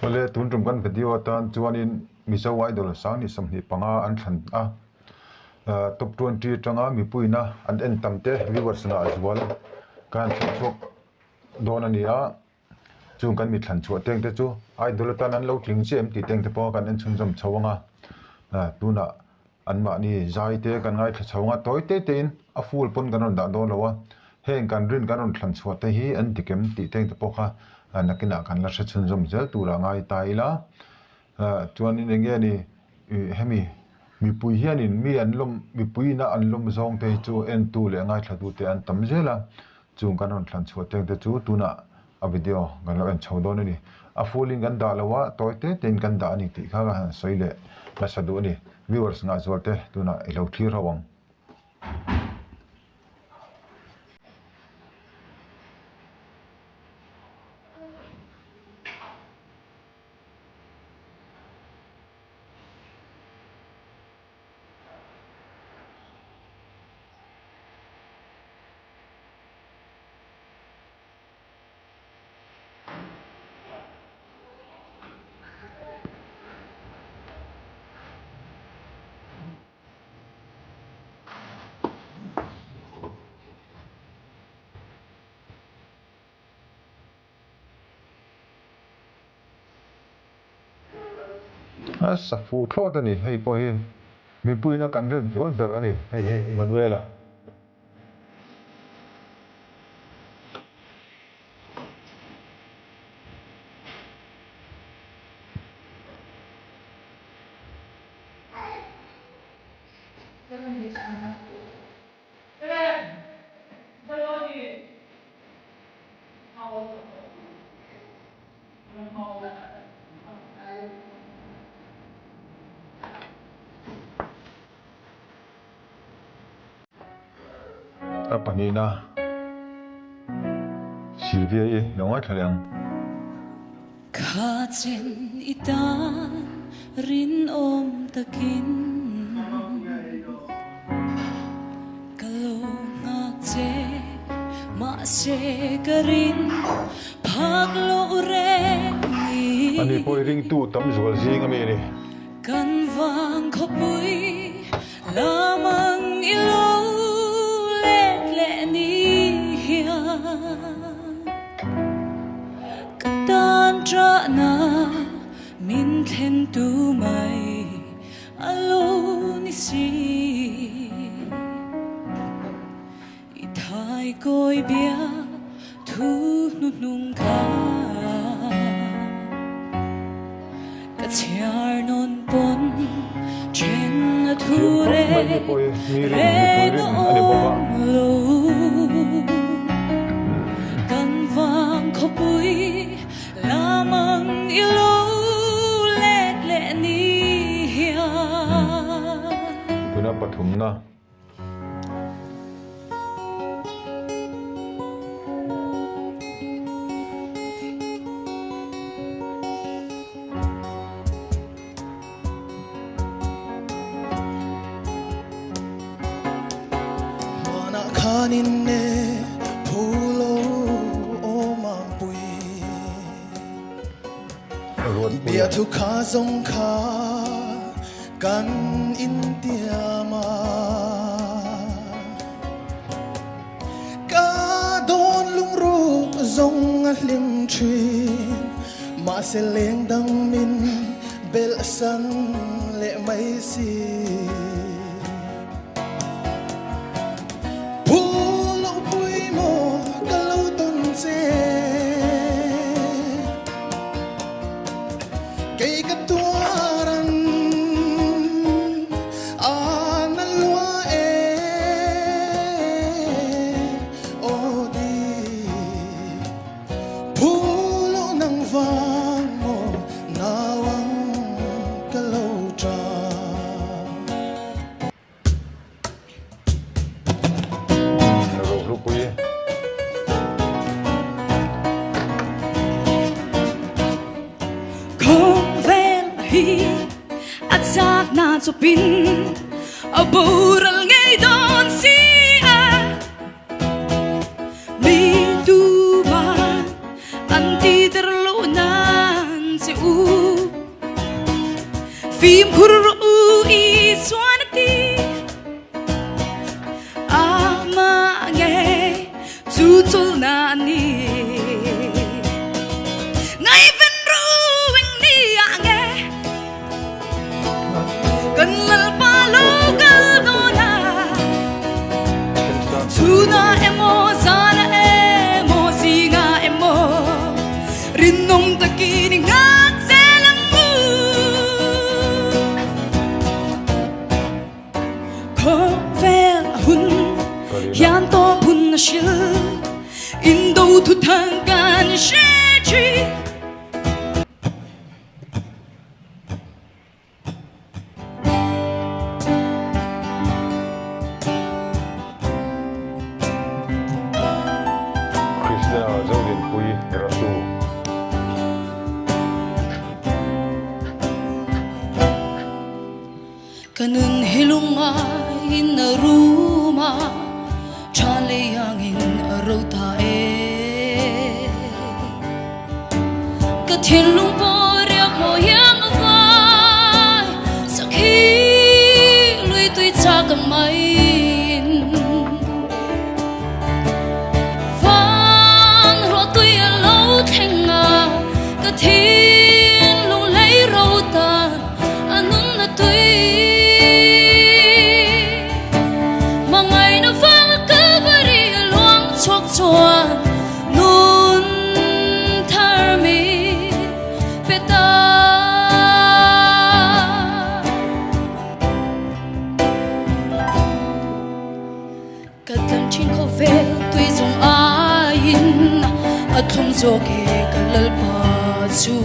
Awle tun tum kan video atan chuanin Mizo Idol Sangni 25 an thlan a, top 20 atanga mipuiina an en tam te viewers ngah zual ka han thlen chhuak dawn a ni a, chung kan mi thlan chhuah teng te chu Idol atan an lo tling chiah em tih teng te pawh kan en chhunzawm chho ang a, tunah Anmahni zai te kan ngaithla chho anga tawi te tein a full pawn kan rawn dah dawn lo a, heng kan rin kan rawn thlan chhuah te hi an dik em tih te pawh kha nakinah kan la hre chhunzawm zel turah ngai ta ila. Chuanin eng nge ni hemi mipui hianin mi an lawm mipuiina an lawm zawng te hi chu entu leh ngaithlatu te an tam zel a, chung kan rawn thlan chhuah teng te chu tunah A video kan lo en chho dawn a ni. A full in kan dah lo a, tawi te tein kan dah a ni tih kha ka han sawi leh nasa duh a ni. Viewers ngah zual te tunah i lo thlir ho ang. A sa fuh thlawt a ni hei pawh hi mipuiin a kan rin zual ber a ni hei hi Manuela. A pahnihna Sylvia i lo ngaithla leh ang. Kha chen i tan rinawm takin ka lo nghak che, mahse ka rin phak loh reng Ani ni. pawh i ringtu tam zual zing ami a ni. Kan vang khawpui lamang i lo let leh ni hian ka tan ṭahna min thlen tu mai a lo ni si. I thai kawi bia thu hnuhnung kha ka chhiar nawn pawn then a thu Thiam khawp mai ni reng pawh hi mi rin mipui reng rin a a ni bawk a. awm lo. Kan vang khawpui lamang i lo let leh ni hian. Tuna pathumna. Hmanah khan in e phulo awm ang pui. Ruatpuia. Biathu kha zawng kha kan intiam a. Ka dawn lungruk zawng a hlim thin, mahse leng dang min belh san leh mai si. Phu loh pui maw ka lo tawn che, kei ka tuar ang a na lua e aw di. Phu loh nang vang maw nau ang ka lo ta. Rohlupui. Khawvel hi a chakna chawpin a boral ngei dawn si a, mi tuman an ti der loh nan che u. Fimkhur rawh u Isuan a ti. Amah ngei chu chawlhna a ni. Ngaihven rawh u eng ni ah nge kan Lalpa lo kal dawn a. Chhunah emaw zanah emaw zingah emaw rinawm takin i nghak zel ang u. Khawvel a hun hian tawp hun a hril, indo thuthang kan hre thin. Krishna Zorinpui Ratu. Ka nun hi lungaiin a rum a, tha lei angin a ro ta e. Ka thinlung pawh riak maw hiang a vai, sakhi lui tui chak ang maiin. Van ruah tui a lo thleng a, ka thinlung lei ro tan a nun a tui. Hmangaihna vanga Kalvari a luang chhuak chuan nun thar mi pe ta. Ka tlan thin khawvel tui zawng aiin a thlum zawk e ka Lalpa chu.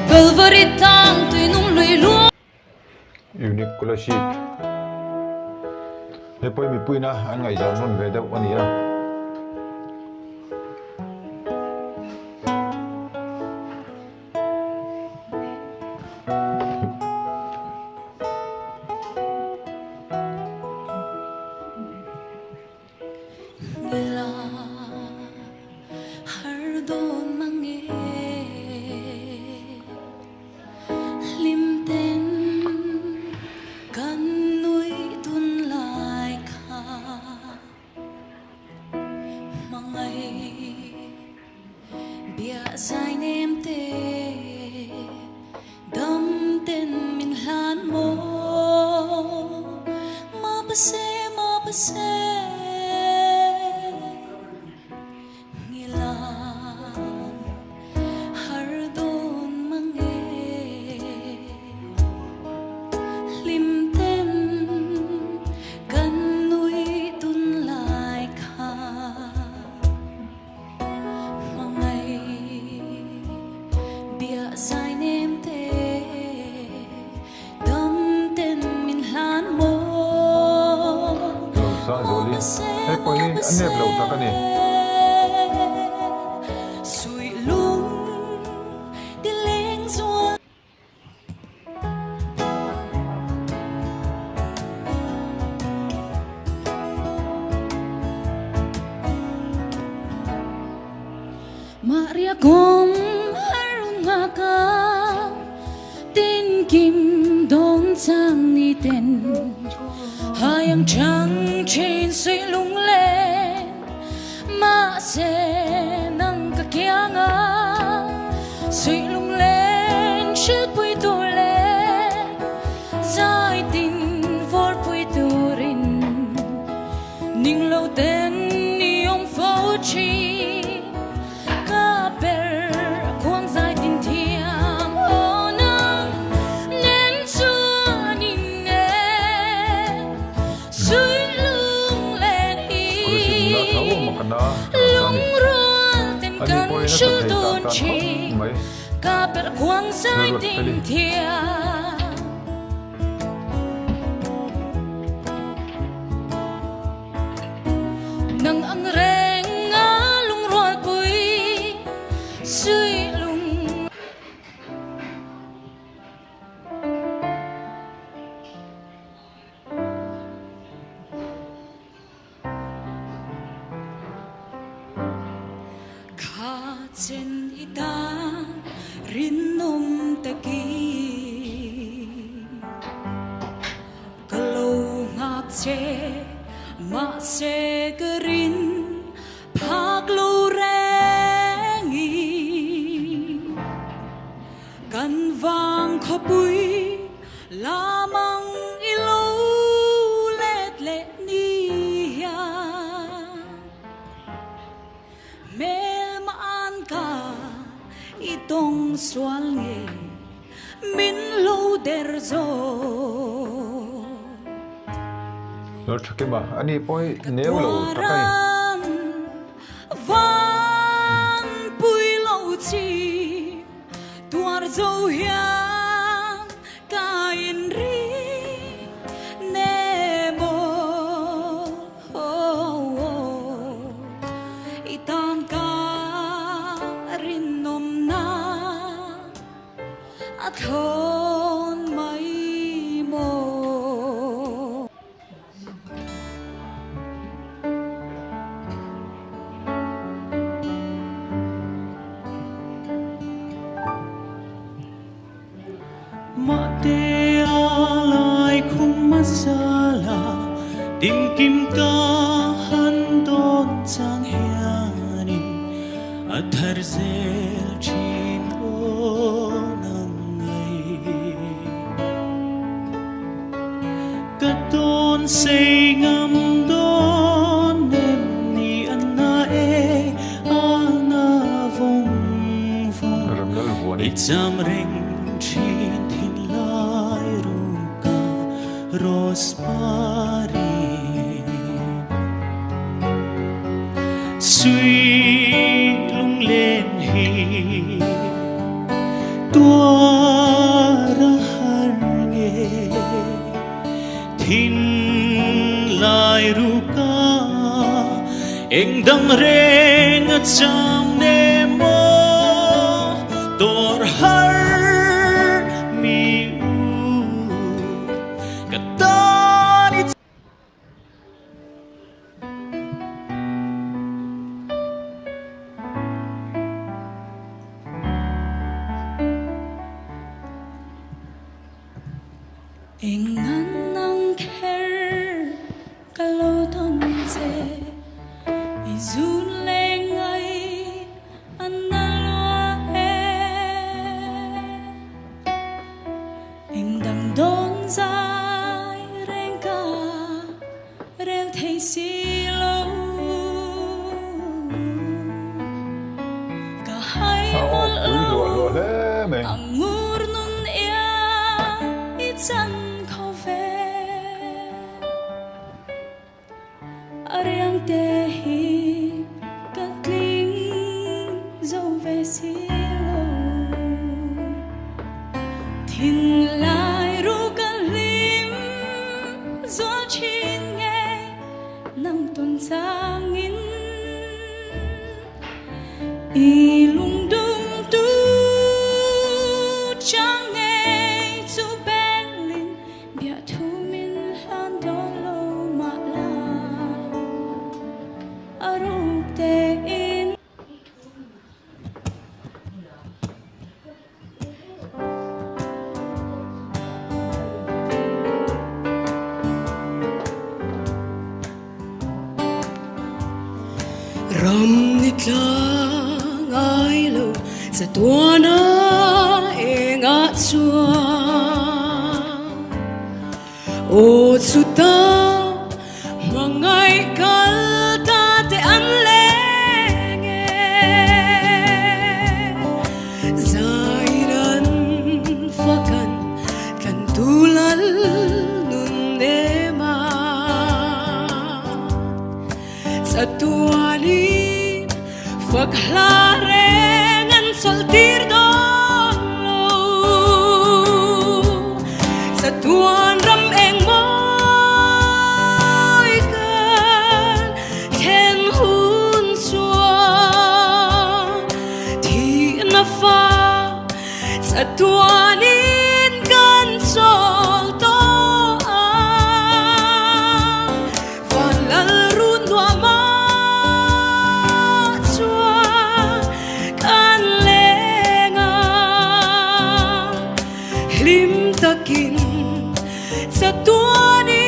Kalvari tang tui nung lui luang. Unique Scholarship He pawh hi mipuiina an ngaihzam rawn ve deuh a ni a. Lawmsangzuali, Hei pawh hi a nep lo tak a ni. Ani pawhin a sa thei tan tan khawp mai. Hmelruat feli. Rinawm takin ka lo nghak che, mahse ka rin phak lo rengin kan vang khawpui lamang i lo let leh ni hian. Hmelma an ka i tawng sual nge min lo der zawk. Lal Thakima, Ani pawh hi Ka neu lo tak a ni. tuaran van pui lo chi tuar zo hian ka inring nem aw. I tan ka rinawmna a thlawn mai maw? Mahte a lai khum a zala tinkim ka han dawn chang hianin a thar zel thin awn ang ngai. Ka tawn sei ngam dawn em ni a na e a na vawng vawng. Remlal vuan I i. cham reng thin thin lai ruka Rosemary. Sui lunglen hi tuar a har nge thin lai ruka eng dang reng a cham nem aw tor har mi u ka tan i. Eng an ang kher ka lo tawn che i zun leh ngai an na lua e. Eng dang dawn zai reng ka rel thei si lo. Ka hai A aw mawlh pui lo luah luah hle mai. A ngur nun iang i chan kho ve. A riang te hi ka tling zo ve si lo. Thinlai ru ka hlim zual thin nge nang tawn changin i lungdum tu chang ngei chu belin bia thu min hlan dawn lo mah la a ruk te in. Ram ni tlang ai lo chatuana engah chuan aw chuta hmangaih kal ta te an leng e zain an fakan tlan tu lal nun nem a chatuanin fak hla reng an chawlh tir dawn lo. Chatuan ram eng mawi kan thlen hun chuan thihna fa chatuanin kan chawl tawh ang. Van lal run nuam ah chuan kan leng ang. takin chatuanin.